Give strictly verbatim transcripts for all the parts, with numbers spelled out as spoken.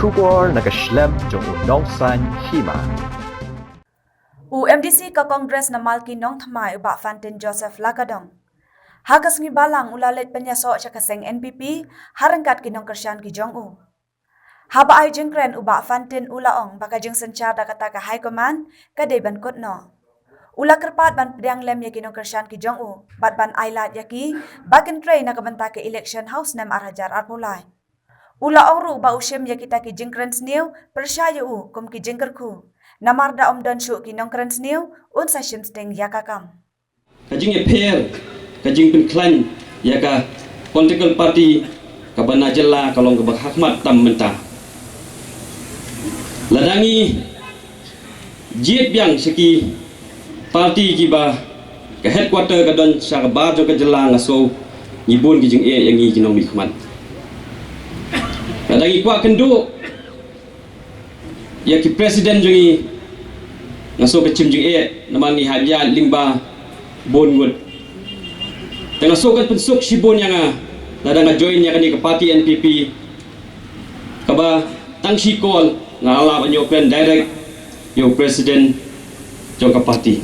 Khubor na ka shlem jong u Nongsaiñ Hima. U M D C ka Congress na Malki Nongthymmai u Bah Fantin Joseph Lakadong, ha ka sngi Balang u la leit pynïasoh sha ka seng N P P ha ryngkat ki nongkyrshan ki jong u. Haba ai jingkren u Bah Fantin u la ong ba ka jingsynshar da kata ka High Command ka dei ban kut noh. U la kyrpad ban pdiang lem ïa ki nongkyrshan ki jong u bad ban ai lad ïa ki ba kin trei na ka bynta ka election ha u snem ar hajar arphew lai. U la ong ruh ba u shim ïa kita ki jingkren sniew pyrshah ïa u kum ki jingkyrkhu, namar da ym don shuh ki nongkren sniew un sa shim sting ïa ka kam. Ka jingïapher, ka jingpynkhlaiñ ïa ka political party kaba na jylla ka long kaba hakhmat tam mynta. Lada ngi jied biang sha ki party kiba ka headquarter ka don sha ka bar jong ka jylla, nga sngew ngi bun ki jingeh ïa ngi ki nongmihkhmat. Lada ngi kwah kynduh ïa ki president jong ngi, nga sngew ka chim jingeh namar ngi hap ïaid lyngba bun ngut. Te nga sngew kan pynsuk shibun ïa nga lada nga join ïa kane ka party N P P, kaba tang shi call nga lah ban ïoh kren direct ïa u president jong ka party.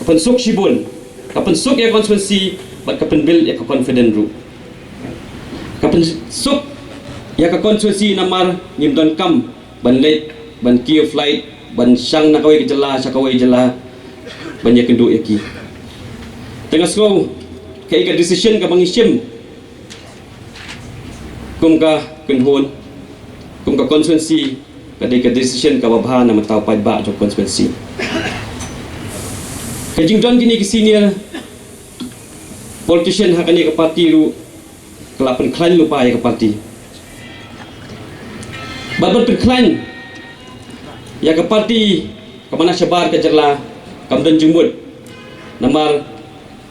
Ka pynsuk shibun, ka pynsuk ïa ka constituency bad ka pynbuild ïa ka confident ruh. Ka pynsuk ïa ka constituency namar ngim donkam ban leit ban kiew flight ban shang na kawei ka jylla sha kawei jylla ban ïakynduh ïa ki. Te nga sngew kaei ka decision kaba ngi shim kum ka kynhun, kum ka constituency, ka dei ka decision kaba bha na ka bynta u paidbah jong ka constituency. Ka jingdon kine ki senior politician ha kane ka party ruh ka la pynkhlaiñ lypa ïa ka party. Bad ban pynkhlaiñ ïa ka party kaba na shabar ka jylla kam don jingmut, namar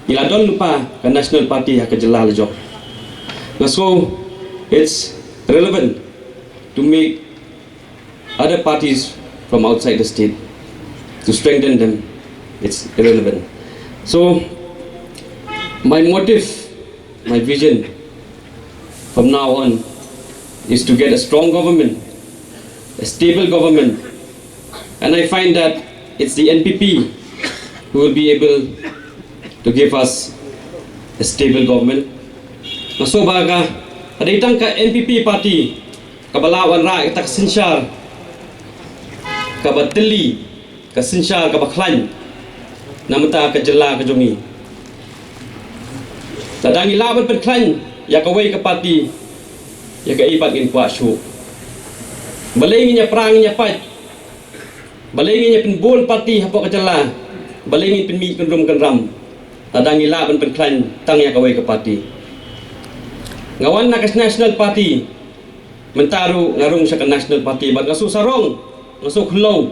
ngi la don lypa ka national party ha ka jylla la jong. Nga sngew it's relevant to make other parties from outside the state, to strengthen them. It's irrelevant. So, my motive, my vision from now on is to get a strong government, a stable government. And I find that it's the N P P who will be able to give us a stable government. Nga sngew ba ka, ka dei tang ka N P P party kaba lah wanrah ïa kata ka synshar kaba tylli, ka synshar kaba khlaiñ na ka bynta ka jylla ka jong ngi. Lada ngi lah ban pynkhlaiñ ïa kawei ka party, ïa kaei pat ngin kwah shuh? Balei ngin ïa pra ngin ïa pait? Balei ngin ïa pynbun party hapoh ka jylla? Balei ngin pynmih kynrum kynram lada ngi lah ban pynkhlaiñ tang ïa kawei ka party? Nga wan na ka National Party, mynta ruh nga rung sha ka National Party bad nga sngew sarong, nga sngew khlem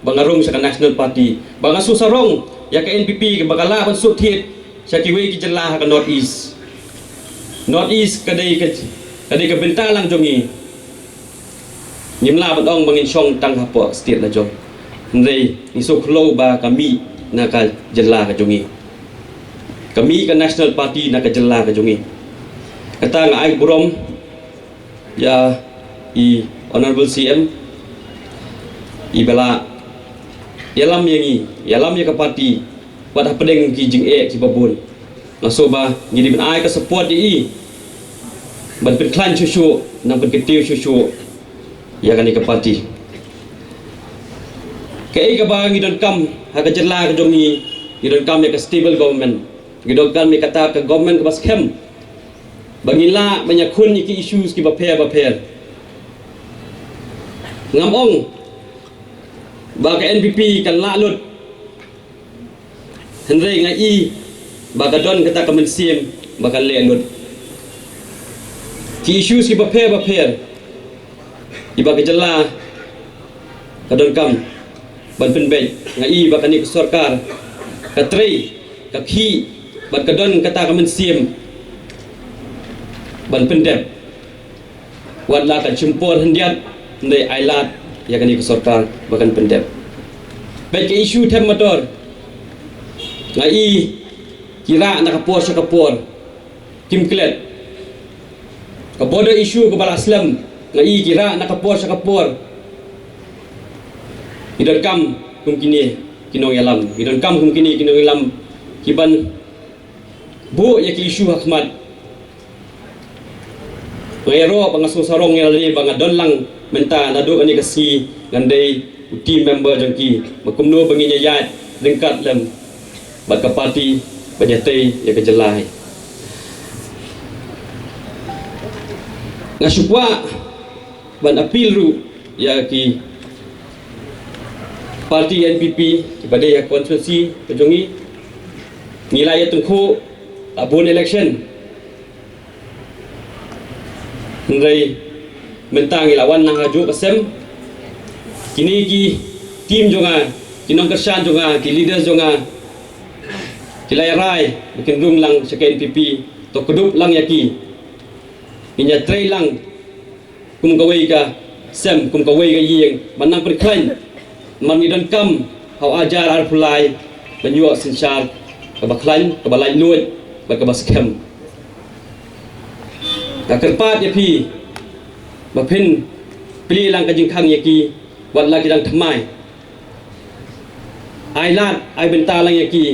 ba nga rung sha ka National Party, ba nga sngew sarong ïa ka N P P ba ka lah ban suk thied sha kiwei ki jylla ha ka North East. North East ka dei ka, ka dei ka bynta lang jong ngi. Ngim lah ban ong ba ngin shong tang hapoh state la jong. Hynrei ngi sngew khlem ba ka mih na ka jylla ka jong ngi, ka mih ka National Party na ka jylla ka jong ngi. Kata nga ai burom ïa i Honorable C M, i ba la ïalam ïa ngi, ïalam ïa ka party wat hapdeng ki jingeh kiba bun. Nga sngew ba ngi dei ban ai ka support ïa i ban pynkhlaiñ shuh shuh, nang pynkyntiew shuh shuh ïa kane ka party. Kaei kaba ngi donkam ha ka jylla ka jong ngi, ngi donkam ïa ka stable government, ngi donkam ïa kata ka government kaba skhem, ba ngin lah ban ïakhun ïa ki issues kiba pher ba pher. Ngam ong ba ka N P P kan lah lut, hynrei nga i ba ka don kata ka mynsiem ba kan leh lut. Ki issues kiba pher ba pher kiba ka jylla ka donkam ban pynbeit, nga i ba kane ka sorkar ka trei, ka khih bad ka don kata ka mynsiem ban pyndep. Wat la ka shim por khyndiat, hynrei ai lad ïa kane ka sorkar ba kan pyndep. Peit ka issue them motor, nga i ki rah na ka por sha ka por, kim klet. Ka border issue kaba la slem, Nga i ki rah na ka por sha ka por. Ngi donkam kum kine ki nongïalam. Ngi donkam kum kine ki nongïalam ki ban buh ïa ki issue ha khmat. Nga ïaroh ba nga sngewsarong ïa lade ba nga don lang mynta naduh kane ka sngi ngan dei u team member jong ki. Ba kumno ba ngin ïaid ryngkat lem bad ka party ban ïatei ïa ka jylla. Nga shu kwah ban appeal ruh ïa ki party N P P kiba dei ha constituency ka jong ngi. Ngi la ïatyngkhuh la bun election. Hynrei mynta ngi la wan lang ha juh ka sem. Kine ki team jong nga, ki nongkyrshan jong nga, ki leaders jong nga, ki la ïa rai ba kin rung lang sha ka N P P, to kdup lang ïa ki. Ngin ïatrei lang kum kawei ka sem, kum kawei ka ïing ban nang pynkhlaiñ. Namar ngi donkam ha u arhajar arphew lai ban ïoh synshar kaba khlaiñ, kaba laitluid bad kaba skhem. Nga kyrpad ïa phi ba phin plie lang ka jingkhang ïa ki, wat la ki dang thymmai. Ai lad, ai bynta lang ïa ki,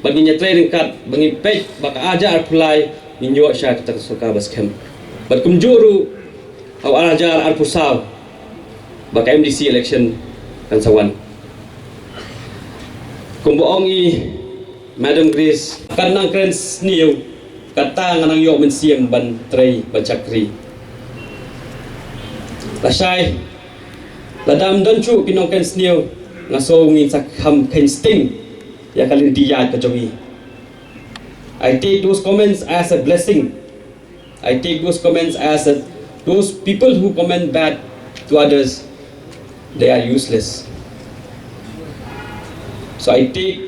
bad ngin ïatrei ryngkat ba ngin peit ba ka arhajar arphew lai ngin ïoh sha kata ka sorkar ba skhem. Bad kumjuh ruh ha u arhajar arphew saw ba ka M D C election kan sa wan. Kumba ong i Madam Grace, kan nang kren sniew, kata nga nang ïoh mynsiem ban trei ban shakri. Lashai lada ym don shuh ki nongkren sniew, nga sngew ngin sa kham kheiñ sting ïa ka lynti ïaid ka jong ngi. I take those comments as a blessing. I take those comments as a, those people who comment bad to others, they are useless. So I take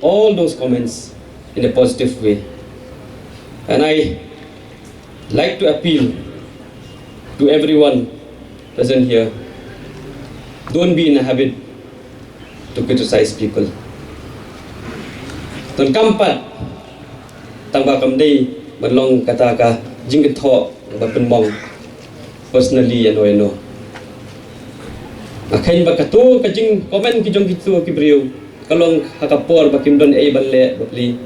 all those comments in a positive way. And I like to appeal to everyone present here, don't be in a habit to criticize people. Donkam pat, tang ba kam dei ban long kata ka jingkynthoh ba pynmong personally ïano ïano. Nga kheiñ ba kato ka jingcomment ki jong kito ki briew ka long ha ka por ba kim don ei ban leh ba plie,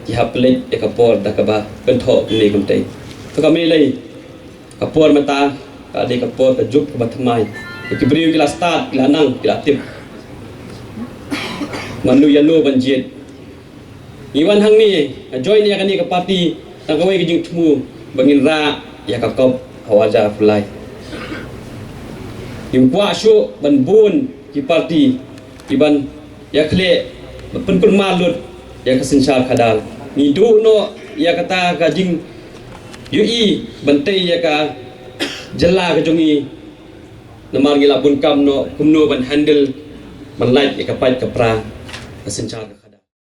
ki hap leit ïa ka por da kaba kynthoh kumne kumtei. To kam lei lei. Ka por mynta ka dei ka por ka juk kaba thymmai. Ki briew ki la stad, ki la nang, ki la tip. Mano ïano ban jied. Ngi wan hangne, nga join ïa kane ka party tang kawei ka jingthmu ba ngin rah ïa ka kop ha u arhajar arphew lai. Ngim kwah shuh ban bun ki party ki ban ïa khleh ba pynkulmar lut ïa ka synshar khadar. Ngi duh noh ïa kata ka jingïohi ban tei ïa ka jylla ka jong ngi. Namar ngi la bun kam noh kumno ban handle ban lait ïa ka pait ka pra ka synshar.